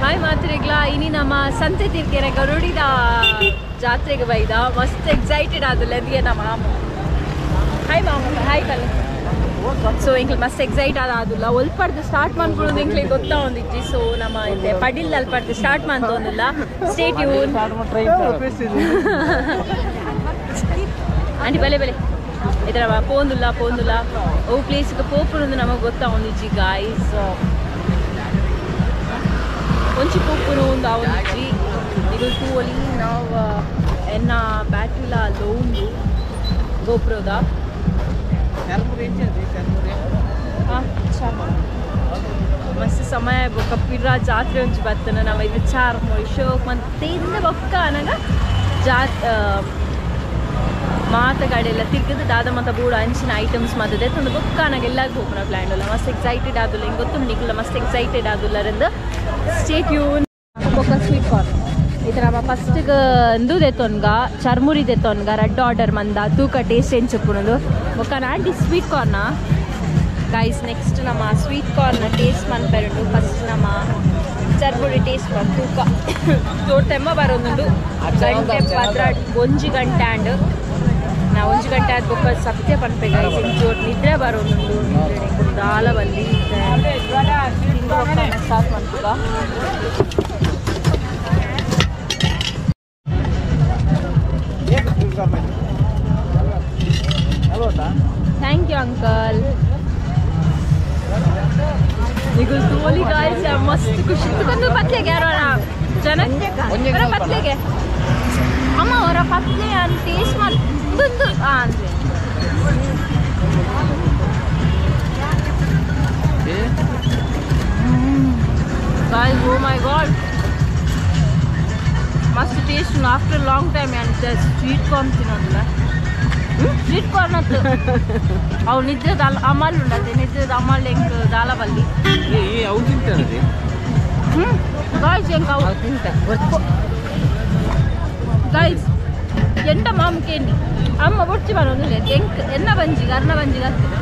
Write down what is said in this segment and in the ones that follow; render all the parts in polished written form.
Hi ಮಾತ್ರೆಗ್ಲಾ ಇನಿ ನಮ್ಮ ಸಂತೆ ತಿರ್ಕೆರೆ ಗರುಡಿದ ಜಾತ್ರೆಗೆ ಬೈದ ಮಸ್ತ್ ಎಕ್ಸೈಟೆಡ್ ಆದಲ್ಲ ಅದಿಗೆ ನಮ್ಮ ಮಾಮ. ಹಾಯ್ ಮಾಮ, ಹಾಯ್ ಕಲ್. ಸೊ ಎಂಕ್ಲೆ ಮಸ್ತ್ ಎಕ್ಸೈಟ್ ಆದ ಆದುಲ್ಲ ಒಲ್ಪಡ್ದು ಸ್ಟಾರ್ಟ್ ಮಾಡ್ಕೊಳ್ಳೋದು ಎಂಕ್ಲೆ ಗೊತ್ತಾ ಒಂದಿಜ್ಜಿ. ಸೊ ನಮ್ಮ ಇದೆ ಪಡಿಲ್ ಅಲ್ಪಡ್ದು ಸ್ಟಾರ್ಟ್ ಮಾಡ್ತೊಂದಿಲ್ಲ. Stay tune aunty. ಬಲೆ ಬಲೆ ಇದರ ಪೋಂದುಲ್ಲ ಪೋಂದುಲ್ಲ ಅವು ಪ್ಲೇಸ್ಗೆ ಪೋಪುನಂದು ನಮಗೆ ಗೊತ್ತಾ ಒಂದಿಜ್ಜಿ ಗಾಯ್ಸ್. ಒಂಚಿ ಪೋಪುನು ಒಂದು ಒಂದಿಜ್ಜಿ ಇದು ತೂವಲಿ. ನಾವು ಎನ್ನ ಬ್ಯಾಟ್ರಿಲ ಲೋ ಉಂಡು ಗೋಪುರದ. ಮಸ್ತ್ ಸಮಯ ಬೊಕ್ಕ ಪಿರ ಜಾತ್ರೆ ಒಂಜಿ ಬತ್ತನ ನಾವು ಇದು ಚಾರ್ ಶೋಕ್ ಮತ್ತೆ ಬೊಕ್ಕ ಅನಗ ಜಾತ್ ಮಾತ ಗಾಡಿ ಎಲ್ಲ ತಿರ್ಗದು ದಾದ ಮಾತ ಬೋಡು ಅಂಚಿನ ಐಟಮ್ಸ್ ಮಾತದೆ ತಂದು ಬೊಕ್ಕ ಅನಗ ಎಲ್ಲ ಹೋಗೋಣ ಪ್ಲ್ಯಾನ್ ಅಲ್ಲ. ಮಸ್ತ್ ಎಕ್ಸೈಟೆಡ್ ಆದುಲ್ಲ ಹಿಂಗೆ ಗೊತ್ತು ನಿಗುಲ್ಲ ಮಸ್ತ್ ಎಕ್ಸೈಟೆಡ್ ಆದುಲ್ಲರಿಂದ ಸ್ಟೇ ಟ್ಯೂನ್. ಬೊಕ್ಕ ಸ್ವೀಟ್ ಕಾರ್ನ್ ಈ ಥರ ಫಸ್ಟ್ಗೆ ಅಂದು ದೆತ್ತೊನ್ಗ ಚರ್ಮುರಿ ದೆತ್ತೊನ್ಗ ರಡ್ಡ್ ಆರ್ಡರ್ ಮಂದ ತೂಕ ಟೇಸ್ಟ್ ಏನು ಚೊಪ್ಪುನದು ಬೊಕ್ಕ ಆಂಟಿ ಸ್ವೀಟ್ ಕಾರ್ನ ಗೈಸ್. ನೆಕ್ಸ್ಟ್ ನಮ್ಮ ಸ್ವೀಟ್ ಕಾರ್ನ ಟೇಸ್ಟ್ ಮನ್ಪೆರುಂಡು. ಫಸ್ಟ್ ನಮ್ಮ ಚರ್ಮುರಿ ಟೇಸ್ಟ್ ಮಾಡಿ ತೂಕ ಜೋರ್ ತೆಮ್ಮ ಬರೋದುಂಡು. ಗಂಟೆ ಪದ್ರ ಒಂಜಿ ಗಂಟೆ ಆ್ಯಂಡ್ ನಾ ಒಂಜಿ ಗಂಟೆ ಆದ ಬೊಕ್ಕ ಸತ್ಯ ಪನ್ಪೆ ಗೈಸ್. ಜೋರ್ ನಿದ್ರೆ ಬರೋದುಂಡು ದಾಲ ಬಲ್ಲಿ ಸ್ಟಾರ್ಟ್ ಮಾಡ್ತುಕ. Thank you uncle. ನಿಗುಲ್ ತೋಲಿ guys ಮಸ್ತ್ ಖುಷಿ ತುಕೊಂಡು ಪತ್ಲೆಗೆ ಯಾರೋ ಜನ ಪತ್ಲೆಗೆ ಅಮ್ಮ ಅವರ ಪತ್ಲೆ ಅಂತ ಟೇಸ್ಟ್ ಮಾಡಿ ಬಂದು ಅಂದ್ರೆ ಗಾಯ್ಸ್. ಓ ಮೈ ಗಾಡ್ ಮಸ್ತ್ taste after long time ಅಂತ ಸ್ವೀಟ್ ಕಾರ್ನ್ ತಿನ್ನೋದಿಲ್ಲ. ಸ್ವೀಟ್ ಕಾರ್ನ್ ಅಂತ ಅವು ನಿದ್ರೆದ ಅಮಲ್ ಉಂಡತೆ ನಿದ್ರೆದ ಅಮಲ್ ಎಂಕ್ ದಾಲ ಬಲ್ಲಿ ಅವು ತಿಂತಾರೆ. ಗಾಯ್ಸ್ ಎಂಕ್ ಅವು ತಿಂತಾರೆ ಗಾಯ್ಸ್. ಎಂಟ ಮಾಮುಕೇನಿ ಅಮ್ಮ ಬೊಡ್ಚಿ ಬರೋದಿಲ್ಲ ಎಂಕ್ ಎನ್ನ ಬಂಜಿಗೆ ಅರ್ನ ಬಂಜಿಗೆ ಆಗ್ತದೆ.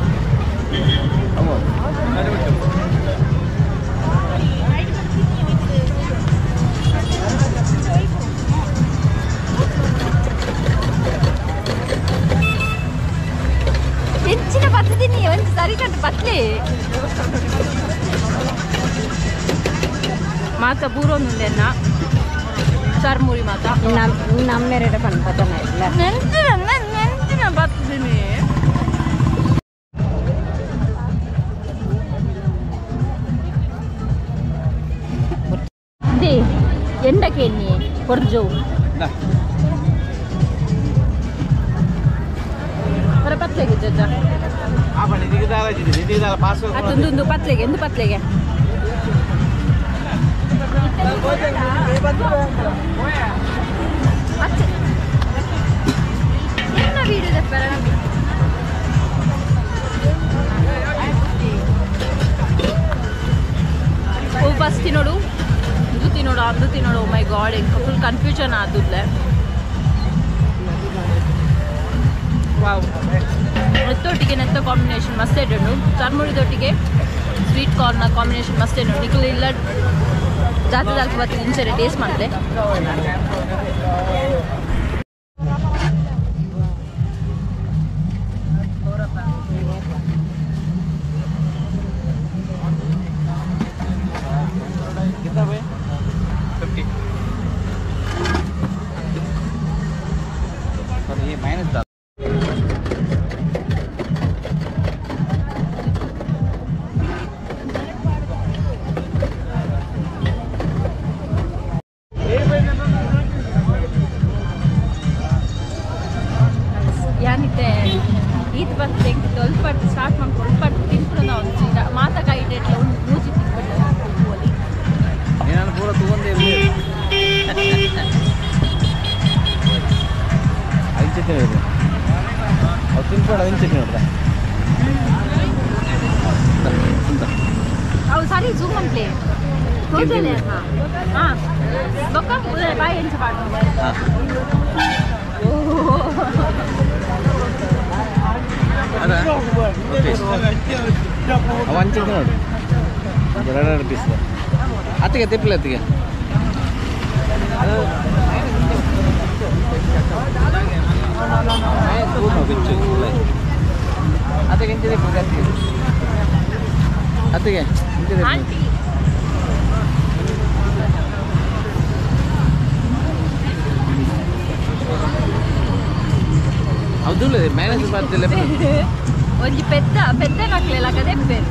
ಹೆಚ್ಚಿನ ಬತ್ತಿದ್ದೀನಿ ಒಂದು ಸರಿ ಕಂಡು ಬತ್ಲೆ ಮಾತ ಬೂರೊಂದುಂಡೆನ್ನ ಚರ್ಮುರಿ ಮಾತ ನಮ್ಮೆರಡ ಪನ್ಪತನ ಇಲ್ಲ ನೆಂಚಿನ ನೆಂಚಿನ ಬತ್ತಿದ್ದೀನಿ. They ಎಂಡಕ್ಕೆ ಎಣ್ಣೆ ಕೊರ್ಜೋ ಪತ್ಲೆಗೆ ಜಜ್ಜ ಅದೊಂದು ಪತ್ಲೆಗೆ ಎಂದು ಪತ್ಲೆಗೆ ಎನ್ನ ವೀಡಿಯೋ ಓ ಫಸ್ಟ್ ತಿನ್ನೋಡು ಇದು ತಿನ್ನೋಡು ಅದು ತಿನ್ನೋಡು. ಮೈ ಗಾಡ್ ಎಂಕ ಫುಲ್ ಕನ್ಫ್ಯೂಷನ್ ಆದುದ್ಲೆ. ವಾವ್ ನೆತ್ತೊಟ್ಟಿಗೆ ನೆತ್ತ ಕಾಂಬಿನೇಷನ್ ಮಸ್ತ್ ಇಡುಂಡು. ಚರ್ಮುರಿದೊಟ್ಟಿಗೆ ಸ್ವೀಟ್ ಕಾರ್ನ ಕಾಂಬಿನೇಷನ್ ಮಸ್ತ್ ಇಡುಂಡು. ನಿಕುಲು ಇಲ್ಲ ಜಾತ್ರೆ ದಾಲ್ಕ ಬತ್ತಿ ಇಂಚೆರೆ ಟೇಸ್ಟ್ ಮಾಡ್ತೆ. ಯಾನಿತ್ತೆ ಈತ್ ಬತ್ತೆ ಒಲ್ಪಟ್ಟು ಸ್ಟಾರ್ಟ್ ಮಾಡ್ಕೊಂಡು ಒಲ್ಪಟ್ಟು ತಿನ್ಕೊಂಡು ಒಂದು ಚೀಲ ಮಾತ ಕೈಟೆಟ್ಲ ಒಂದು ಮೂಜಿ ತಿನ್ಬಿಟ್ಟು ನಾನು ಪೂರ ತಗೊಂಡೆ ಐದು ಅವು ತಿನ್ಬೇಡ ಐದು ಚಟ್ನಿ ನೋಡ್ದ ಅವು ಸರಿ ಜೂಮ್ ಅಂತಲೇ ಹಾಂ ಬೊಕ್ಕ ಬಾಯಿ ಎಂಚ ಪಾಡು. ಅವ ಅಂಚಿದ್ದು ನೋಡಿ, ಎರಡೆರಡು ಪೀಸ್. ಅತ್ತಿಗೆ ತಿಪ್ಪಲೆ ಅತ್ತಿಗೆ ಅತ್ತಿಗೆ ಇಂಚಿದೆ ಅತ್ತಿಗೆ ಇಂಚಿದೆ ಆಂಟಿ ಹೌದು ಮ್ಯಾನೇಜ್ ಮಾಡ್ತಿಲ್ಲ ಒಂಜಿ ಪೆದ್ದ ಪೆದ್ದ ನಕ್ಲೆಲ ಕದೆ ಪೆರ್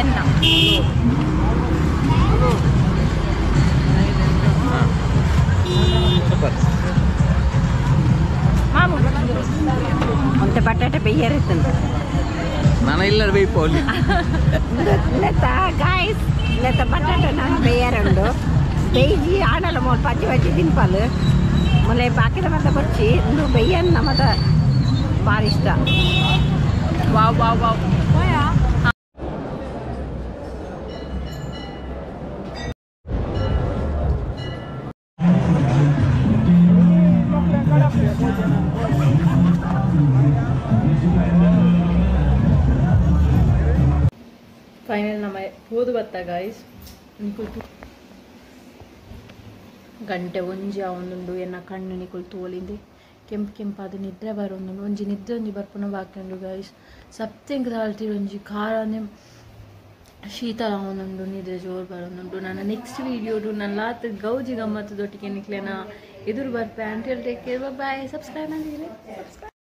ಎನ್ನ ಸೂಪರ್ ಮಾಮು ಒಂತೆ ಬಟಾಟೆ ಬೇಯರಿತ್ತಂತ ನಾನು ಇಲ್ಲ ಬೇಯ್ಪೋಲಿ ನೆತ್ತ ಗಾಯ್ಸ್ ನೆತ್ತ ಬಟಾಟೆ ನಾನು ಬೇಯರುಂಡು ಬೇಯ್ಜಿ ಆಡಲ್ಲ ಮೋಲ್ ಪಚ್ಚಿ ಪಚ್ಚಿ ತಿನ್ಪಾಲು ಮೊಲೆ ಬಾಕಿದ ಮತ್ತೆ ಬಚ್ಚಿ ಇಂದು ಬೇಯನ್ ನಮ್ಮದ ಭಾರಿ ಇಷ್ಟ. Wow wow wow. Final ನಮ್ಮ ಪೋದು ಬತ್ತ ಗಾಯ್ಸ್. ಗಂಟೆ ಒಂಜಿ ಒಂದುಂಡು ಎನ್ನ ಕಣ್ಣು ನಿಕುಲು ತೋಲಿಂದೆ ಕೆಂಪು ಕೆಂಪಾದ ನಿದ್ರೆ ಬರೋಂದುಂಡು ಒಂಜಿ ನಿದ್ರೆ ಒಂಜಿ ಬರ್ಪುನ ಬಾಕಿ ಉಂಡು ಗಾಯ್ಸ್. ಸತ್ಯಂಕ ದಾಲ್ತಿರು ಒಂಜಿ ಖಾರನೆ ಶೀತಲ ಒಂದುಂಡು ನಿದ್ರೆ ಜೋರು ಬರೋಂದುಂಡು. ನನ್ನ ನೆಕ್ಸ್ಟ್ ವೀಡಿಯೋಡು ನನ್ನ ಲಾತ್ ಗೌಜಿ ಗಮ್ಮತ್ತು ದೊಟ್ಟಿಗೆ ನಿಕ್ಲೆನ ಎದುರು ಬರ್ಪೆ. Until take care, bye. Subscribe ಅಂದಿದ್ರೆ ಸಬ್ಸ್ಕ್ರೈಬ್.